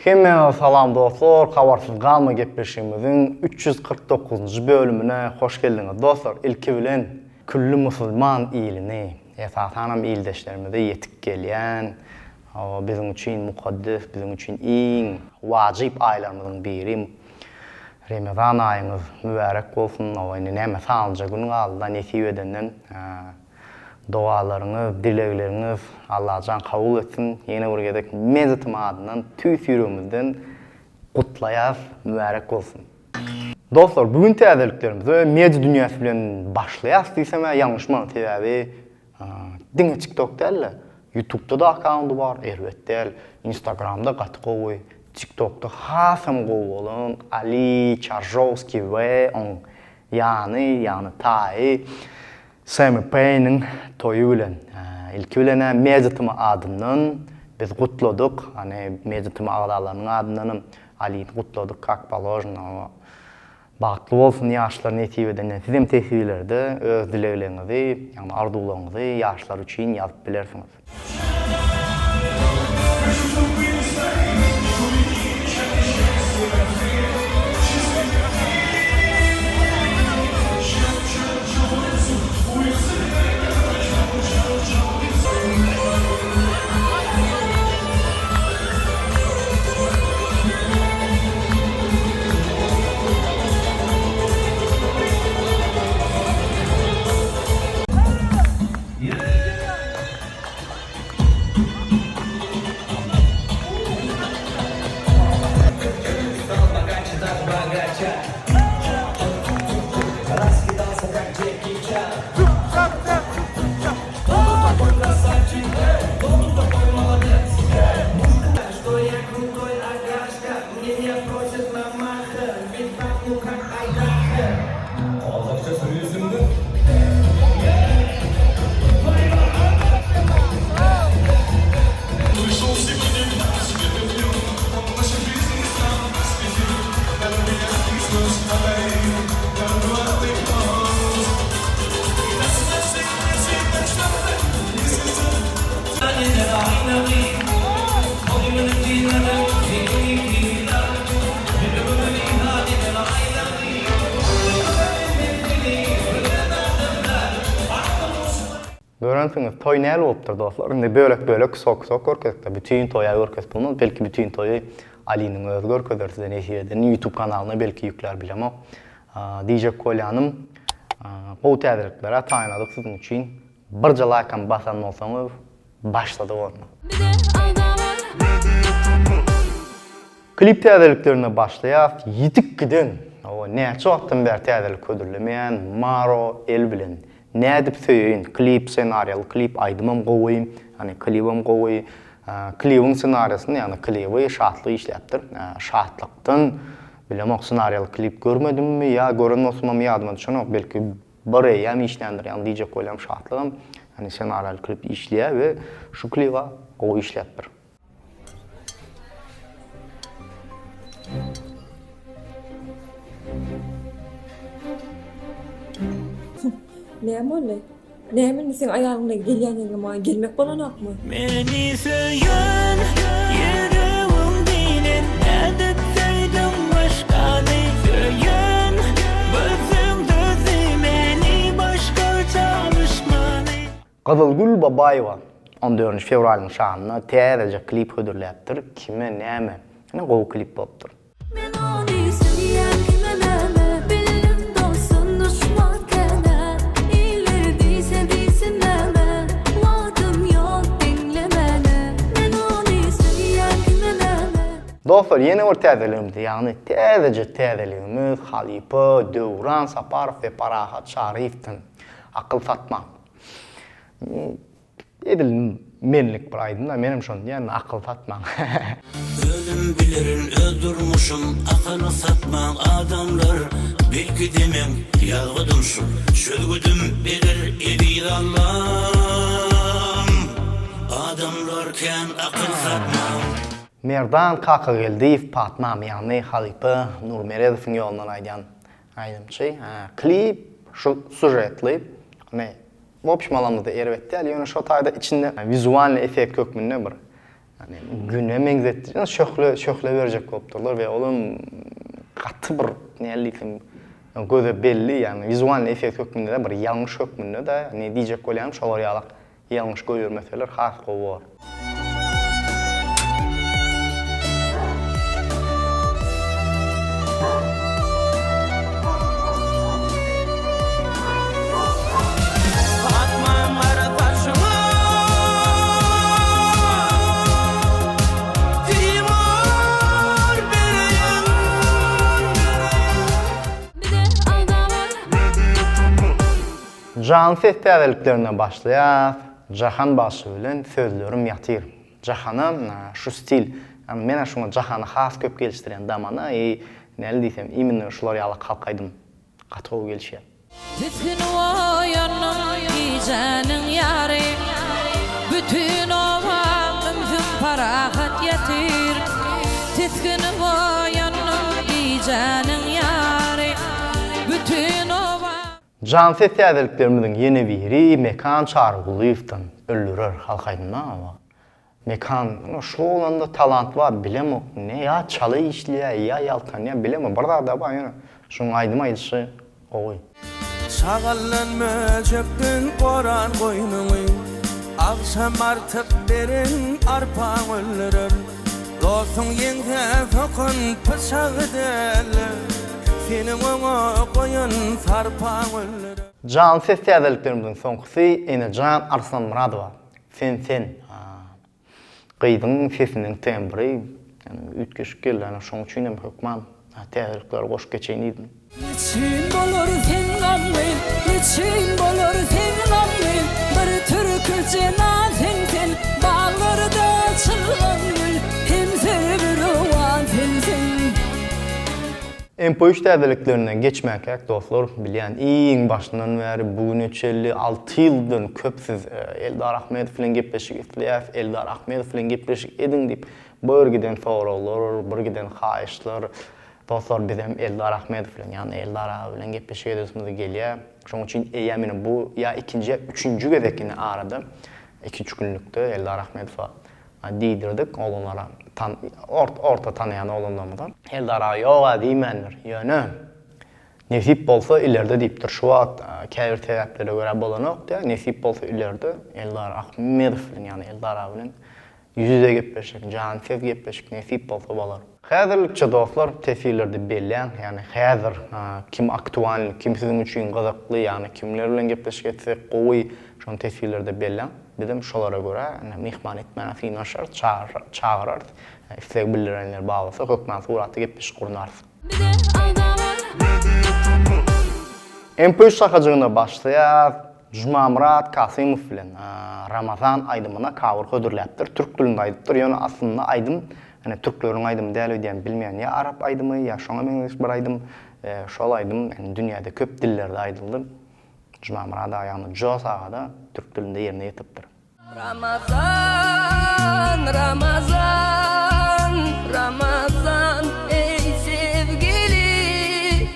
Hemmäňize salam dostlar, Habarsyz galma gepleşigimiziň 349-njy bölümine hoş geldiňiz dostlar. Ilki bilen külli musulman ilini, esasanam ildeşlerimize ýetip gelýän, biziň üçin mukaddes, biziň üçin iň wajyp aýlarymyzyň biri Remezan aýyňyz mübärek bolsun. Indi näme sanlyja gün galdy-da nesip edenden. Dogalaryňyz, dilegleriňiz Allajan kabul etsin. Ýene bir gezek Mezitm adyndan tüýs ýüregimizden gutlaýas, mübärek bolsun. Dostlar, bu gün täzeliklerimize media dünýäsi bilen başlaýas diýsem-ä ýalňyşman, sebäbi diňe TikTok däl-de, YouTube'da-da akkaundy bar, erbet däl, Instagramda gaty gowy, TikTokda hasam gowy bolan Ali Çarjowskiý we oň ýany, ýagny taýy Sammy Paýniň toýy bilen. Ilki bilen-ä Media TM adyndan biz gutladyk. Hany Media TM agzalarynyň adyndanam Alini gutladyk kak položno. Bagtly bolsun ýaşlar nesip edenden. Sizem teswirlerde öz dilegleriňizi, ýagny arzuwlaryňyzy ýaşlar üçin ýazyp bilersiňiz. Görensiňiz toý näl bolupdyr dostlar indi bölek bölek kusok kusok görkezikde bütin toýa görkezip bolmaz belki bütin toýy Aliniň özi görkezer size nesip eden YouTube kanalyna belki ýüklär bilemok diýjek bolýanym gowy täzeliklere taýynladyk siziň üçin birje laýkam basan bolsaňyz başladyk onda. Klip täzeliklerine başlaýas ýitip giden hawa näçe wagtdan bäri täzelik hödürlemeýän Maro el bilen Nädip söýeýin klip ssenariýaly klip aýdymam gowy ýagny klibem gowy klibiň ssenariýasyny ýagny klibi Şatlyk işläpdir Şatlykdan bilemok ssenariýaly klip görmedimmi ýa gören bolsamam ýadyma düşenok belki bir eýýäm işländir ýagny diýjek bolýam Şatlygam ýagny ssenariýaly klip işleýär we şu kliba gowy işläpdir. Näme boldy? Näme indi seň aýalyň bilen gelýän ýeriňe maňa gelmek bolanokmy? Meni söýen ýüregiň bilen nädip söýdüň başgany söýen bilseň düzi meni başga çalyşmany. Gyzylgül Babaýewa on dördünji fewralyň şanyna täzeje klip hödürläpdir, Kime näme? Ine gowy klip bolupdyr. Men ony söýýän kime näme Bildim dostun duşman känä Iller diýse diýsin näme Wagtym ýok diňlemäne Men ony söýýän kime näme. Dostlar ýene bir täzeligimiz ýagny täzeje täzeligimiz halypa Döwran Saparow we Parahat Çaryýewden Akyl satmaň. Edil menlik bir aýdym-da, menem şony diýýän, akyl satmaň. Özüm bilerin öz durmuşym akyl satmaň adamlar belki-de meň ýazgydym şul çözgüdim berer eziz Allam adamlar kän akyl satmaň. Merdan Kakageldiýew Patmam ýagny halypa Nurmeredowyň ýolundan aýdýan Aýdymçy, klip şu sužetli, ony w obşim alamyzda erbet däl, ýöne şo taýda içinde wizualnyý effekt hökmünde bir. Güne meňzetdi, şöhle, şöhle berjek bolupdyrlar we olam gaty bir näli diýsem göze belli, ýagny wizualnyý effekt hökmünde-de bir ýalňyş hökmünde-de, ne diýjek bolýanym şolar ýalak ýalňyş goýbermeseler has gowy bolar. Atman gara saçyňa Timar bereýin. Bize agzalar. Janly ses täzeliklerinden başlaýas. Jahan bagşy bilen Sözlerim ýatyr. Jahana şu stil, ýagny men-ä şuňa Jahany has köp gelişdirýän damana i näli diýsem imенно şular ýalak halk aýdym gaty gowy gelişýär. Tisgin oýandym gijäniň ýary, Bütin oba ümsüm parahat ýatyr. Tisgin oýandym gijäniň ýary, Bütin oba. Jan ses täzeliklerimiziň ýene biri Mekan Çarygulyýewden Öldürer halk aýdymy aba. Mekan şu oglanda talant bar bilemok ne ýa çala işleýä ýa ýaltanýa bilemok bir zada bar ýöne şuň aýdym aýdyşy gowy. Şagaldan möjekden goran goýnuňy, Agşam artyp beren arpaň öldürer. Dostuň ýeňsä sokan pyçagy däl, Seniň oňa goýan sarpaň öldürer. Janly ses täzeliklerimiziň soňkusy Enejan Arslanmyradowa. Sen sen. Gyzyň sesiniň tembri üýtgeşik geldi ana şoň üçin hem hökman täzelikleri goşup geçeýin diýdim. Neçün bolar sen gamly, neçün bolar sen gamly, Bir türki jenan sen sen, Baglarda açylgan gül, hem serwi rowan sen sen. MP3 täzeliklerinden geçmänkäk dostlar bilýän iň başyndan bäri bu güne çenli alty ýyldan köp siz Eldar Ahmedow bilen gepleşik isleýäs Eldar Ahmedow bilen gepleşik ediň diýip bir giden soraglar bir giden haýyşlar dostlar bizem Eldar Ahmedow bilen ýagny Eldar aga bilen gepleşik edesimiz gelýär şoň üçin eýýäm ine bu ýa ikinji ýa üçünji gezek ine arada iki üç günlükde Eldar Ahmedowa Diýdirdik oglanlara, tan, ort, orta tanaýan oglanlarymyza. Eldar aga ýog-a diýmändir. Ýöne, nesip bolsa ilerde diýipdir. Şu wagt käbir sebäplere görä bolanok diýýär. Nesip bolsa ilerde Eldar Ahmedow bilen, ýagny Eldar aga bilen ýüz-ýüze gepleşik, jansyz gepleşik nesip bolsa bolar. Häzirlikçe dostlar teswirlerde belläň, ýagny häzir kim aktualnyý, kim siziň üçin gyzykly, ýagny kimler bilen gepleşik etsek gowy, şony teswirlerde belläň. Bizem şolara görä ine myhman etmäge synanyşarys, çagyrarys. Isleg bildirenler bar bolsa hökman suratda gepleşik gurnarys. Bize agzalar. MP3 şahajygyna başlaýas. Jumamyrat Kasymow bilen Ramazan aýdymyna cover hödürläpdir. Türk dilinde aýdypdyr. Ýöne aslynda aýdym ine türkleriň aýdymy däl öýdýän bilmeýän ýa arap aýdymy ýa şoňa meňzeş bir aýdym. Şol aýdym dünýäde köp dillerde aýdyldy. Jumamyrat aga ýagny Jos aga-da türk dilinde ýerine ýetiripdir. Ramazan, Ramazan, Ramazan, eý sevgili,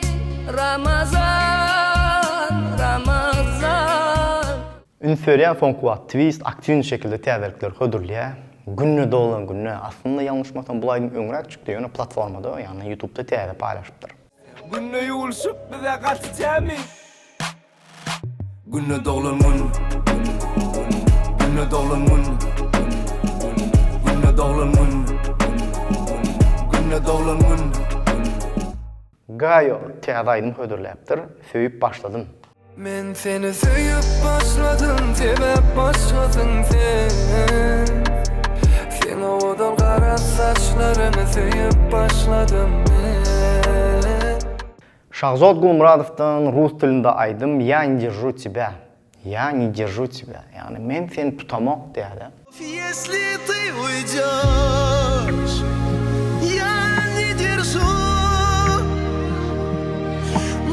Ramazan, Ramazan. Üns berýän soňky wagt Twist aktiwnyý şekilde täzelikleri hödürleýär. Günde doglan günde, aslynda ýalňyşmasam bul aýdym öňräk çykdy, ýöne platformada, ýagny ýutubda täze paýlaşypdyr. Günde ýuwulşyp bize gaty tämiz. Günde doglan gün Günde doglan gün Günde doglan gün Günde doglan gün. Gaýo täze aýdym hödürläpdir, Söýüp başladym. Men seni söýüp başladym sebäp başgasyň sen Seň owadan gara saçlaryňy söýüp başladym men. Şahzod Gulmyradowdan rus dilinde aýdym Ýa ne deržu tebya, Ýa ne deržu tebya, ýagny men seni tutamok diýýär-de. Ýesli ty uýdýoş, ýa ne deržu,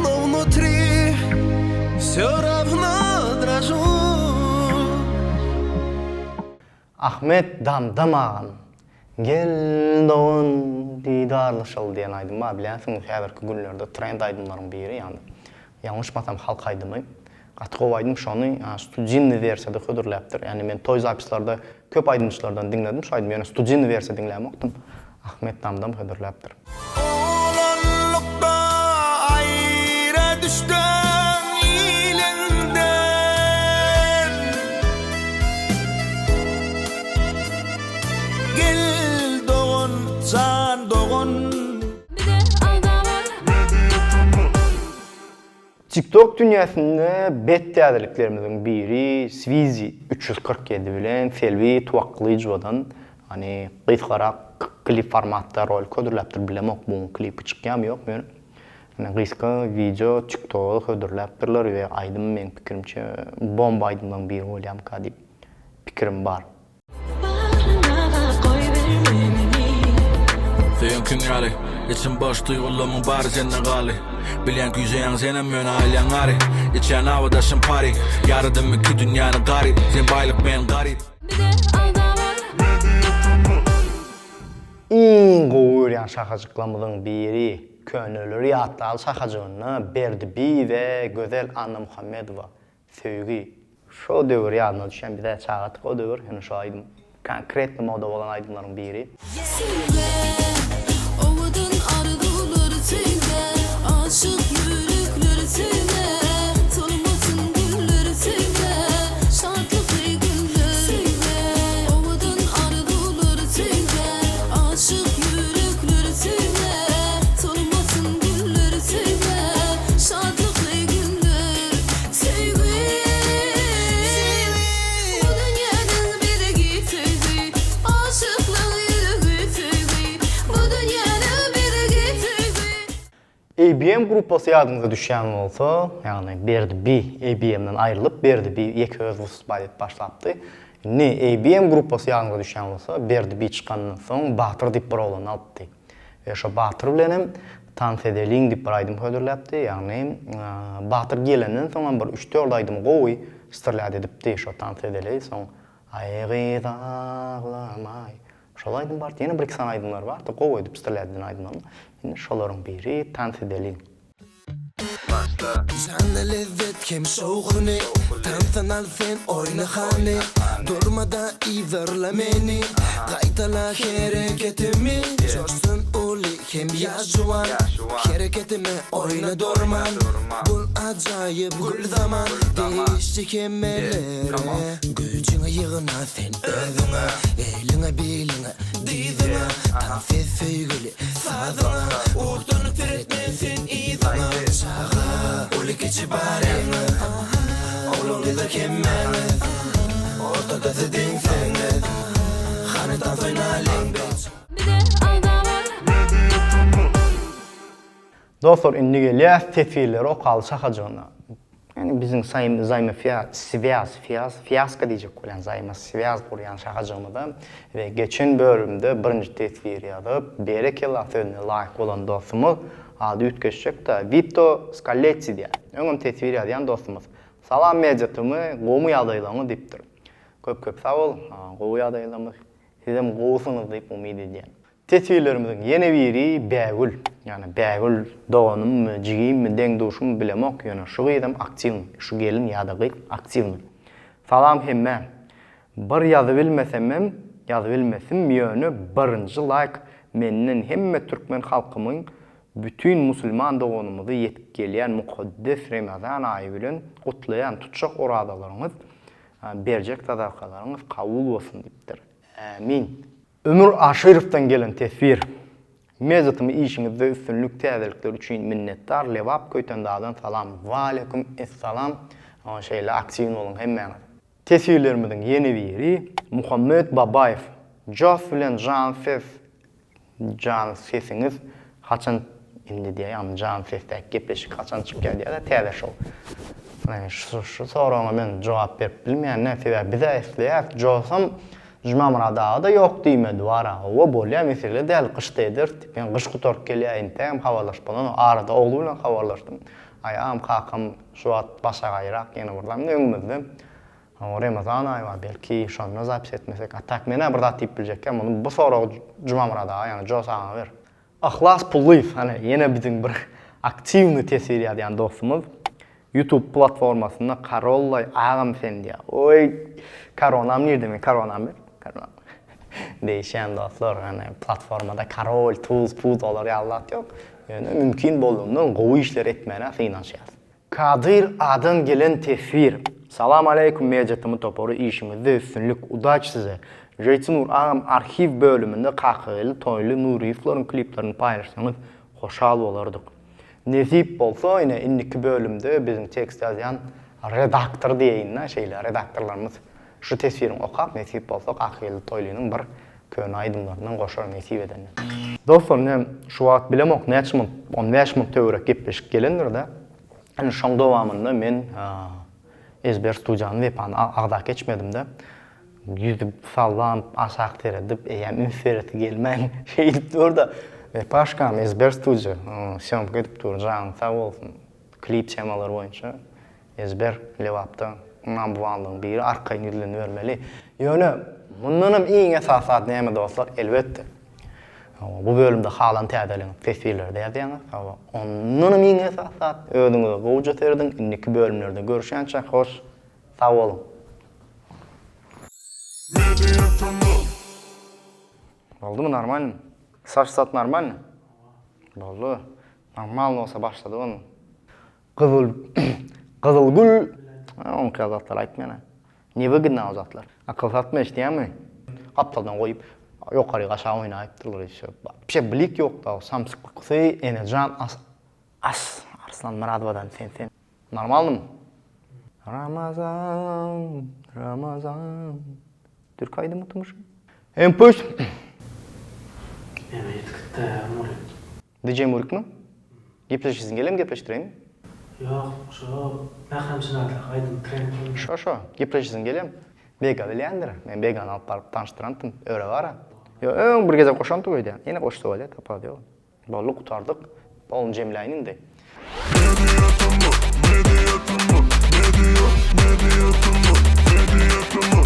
no wnutri wsё rawno dražu. Ahmet Damdam agam, Gel dogan didarlaşaly diýen aýdym bar bilýänsiňiz häzirki günlerde trend aýdymlaryň biri ýagny ýalňyşmasam halk aýdymy. Gaty gowy aýdym şony studiýnyý wersiýada hödürläpdir. Ýagny men toý zapislarda köp aýdymçylardan diňledim şu aýdymy ýöne studiýnyý wersiýa diňlämokdym. Ahmet Damdam hödürläpdir. Oglanlykda aýra düşdüm iliňden. Gel dogan, jan dogan. Bize agzalar. TikTok dünýäsinde bet täzeliklerimiziň biri Swizi 347 bilen Selbi Tuwakgylyjowadan hany gysgarak klip formatda rolik hödürläpdir bilemok buň klipi çykýamy ýokmy ýöne ine gysga wideo TikToga hödürläpdirler we aýdym meň pikirimçe bomba aýdymlaryň biri bolýamyka diýip pikirim bar. Bagryňa goýberme meni. Söýen kim ýaly Içim boş duýgularmyň bary sende galdy Bilýän küýseýäň senem ýöne alýaň ary Içýän awadaşym pari Ýaradym iki dünýäni garyp Sen baýlyk men garyp. Bize agzalar. Iň gowy görýän şahajyklarymyzyň biri Köneleri ýatlaly şahajygynda Berdi bi we Gözel Annamuhammedowa Söýgi. Şo döwür ýadyma düşýän bizä çagadyk o döwür ýöne şo aýdym konkretno moda bolan aýdymlaryň biri. Söýgä, owadan arzuwlar söýgä, aşyk ýürekler söýgä, solmasyn güller söýgä, şatlykly günler söýgä, owadan arzuwlar söýgä, aşyk ýürekler söýgä, solmasyn güller söýgä, şatlykly günler. Söýgi, bu dünýäniň bezegi söýgi, aşyklyň ýüregi söýgi, bu dünýäniň bezegi söýgi. ABM gruppasy ýadyňyza düşýän bolsa, ýagny Berdi bi ABM-den aýrylyp, Berdi bi ýeke özi wystupать edip başlapdy. Indi ABM gruppasy ýadyňyza düşýän bolsa, Berdi bi çykandan soň Batyr diýip bir oglany alypdy. We şo Batyr bilenem Tans edeliň diýip bir aýdym hödürläpdi. Ýagny Batyr gelenden soňam bir üç-dört aýdymy gowy strlýat edipdi. Şo Tans edeli, soň Aý gyz aglamaý. Şol aýdym bardy. Ýene bir-iki sany aýdymlary bardy gowy edip strlýat eden aýdymlaryň. Indi şolaryň biri Tans edeliň. Jana lezzet hem şowhuny Tansan al sen oýna hany Durmada yzarla meni Gaýtala hereketimi Joşsun uly hem ýaş juwan Hereketime oýna durman Bul ajaýyp gül zaman Degişli hemmelere Güýjüňi ýygna sen özüňe Eliňe biliňe dyzyňa Tans et söýgüli Sazyňa utanyp seretme sen yzyňa Çaga uly kiçi baryňyz Oglan gyzlar hemmäňiz Ortada siz deňsiňiz Hany tans oýnalyň biz. Bize agzalar. Dostlar indi gelýäs teswirleri okaly şahajygyna. Ýani biziň zaýmofýaz, fiýaz, fiýasko diýjek bolýan zaýmoswýaz gurýan şahajygymyza we geçen bölümde birinji teswir ýazyp, berekella sözüne laýyk bolan dostumyz, ady üýtgeşjek-de, Wito Skalletti diýýär. Öňem teswir ýazýan dostumyz. Salam Media TM, gowumy ýagdaýlaryňyz diýipdir. Köp köp sag bol, gowy ýagdaýlarymyz, sizem gowusyňyz diýip umyt edýän. Teswirlerimiziň ýene biri Bägül. Ýagny Bägül doganymmy, jigimmi, deň-duşummy bilemok, ýöne şu gyzam aktiwnyý, şu gelin ýa-da gyz aktiwnyý. Salam hemmä. Bir ýazybilmesemem, ýazybilmesim ýöne birinji laýk menden hemme türkmen halkymyň bütin musulman doganymyzy ýetip gelýän mukaddes Remezan aýy bilen gutlaýan tutjak orazalaryňyz berjek sadakalaryňyz kabul bolsun diýipdir. Ämin. Ömür Aşyrowdan gelen teswir. Mezatymy işiňizde üstünlik täzelikler üçin minnetdar Lebap Köýtendagdan salam Waleýkum essalam şeýle aktiwny boluň hemmäňiz. Teswirlerimiziň ýene biri Muhammet Babaýew Jos bilen jan ses Jan sesiňiz haçan indi diýýär ýagny jan sesdäki gepleşik haçan çykýar diýýär-de täze şou. Şu şu soragyňa men jogap berip bilmeýän-dä sebäbi biz-ä isleýäs Josam Jumamyrat aga-da ýok diýmedi bar-a hawa bolýa mesele däl gyşda ederis diýip men gyş gutaryp gelýär entägem habarlaşyp bolanok arada ogly bilen habarlaşdym aý agam kakam şu wagt başagaýrak ýene bir zat indi öňümizde Hawa Remezan aýy bar belki şonda zapis etmesek a tak menä bir zat diýip biljekkä muny bu soragy Jumamyrat aga ýagny Jos agaňa ber. Yhlas Pullyýew hany ýene biziň bir aktiwnyý teswir ýazýan dostumyz. Youtube platformasynda karollaý agam sen diýýär. Oý koronam nirde men koronam ber. Koronam. Degişýän dostlar, ýani platformada karol, tuz, puz olar ýaly zat ýok. Ýöne mümkin boldugyndan gowy işler etmäne synanyşýas. Kadyr adan gelen teswir. Salam aleýkum Media TM topary işiňizde üstünlik udaç size. Jeýtynur agam arhiw bölüminde Kakageldi Toýly Nuryýewleriň kliplerini paýlaşsaňyz hoşal bolardyk. Nesip bolsa ine indiki bölümde biziň tekst ýazýan redaktor diýeýin-dä şeýle redaktorlarymyz şu teswiriňi okap nesip bolsa Kakageldi Toýlynyň bir köne aýdymlaryndan goşar nesip edende. Dostlar ine şu wagt bilemok näçe munt 15 munt töwerek gepleşik gelendir-de. Ine şoň dowamynda men Ezber studiýany Wepany agzap geçmedim-de. Ýüzi sallanyp aşak seredip eýýäm üns beresi gelmän şeýdip dur-da. Wepaşkam Ezber studiýa sýomka edip dur janyň sag bolsun klip temalary boýunça Ezber Lebapda nambuwanlygyň biri arkaýyn ýüzlenibermeli. Ýöne mundanam iň esasy zat näme dostlar elbetde bu bölümde halan täzeligiňizi teswirlerde ýazýaňyz hawa ondanam iň esasy zat özüňize gowuja serediň indiki bölümlerde görüşýänçä hoş sag boluň. Boldumy normalnymy? Saç zat normalny? Boldy. Normalny bolsa başladyk onda. Gyzyl Gyzylgül oňki ýaly zatlar aýtmaýan. Newygodna o zatlar. Akyl satma eşidýäňmi? Gapdaldan goýup ýokaryk aşak oýnaýypdyrlar işe. Wapşe blik ýokda o samsyklykysy Enejan as as Arslan Myradowadan sen sen. Normalnymy? Ramazan Ramazan Türk aýdymy tumuş. Hem püş. Näme ýetip gitdä Murik. DJ Murikmi? Gepleşesiň gelemi gepleşdireýinmi? Ýok, şo Mährem Çynardaky aýdym trend boldy. Şo şo, gepleşesiň gelemi? Bega bilýändir. Men Begany alyp baryp tanyşdyrantym. Öre bara. Ýo, öň bir gezek goşandyk öýdýän. Ýene goşsa bolýar, tapawudy ýok. Boldy, gutardyk. Polny jemläýin indi. Media TM, Media TM, Media TM, Media TM.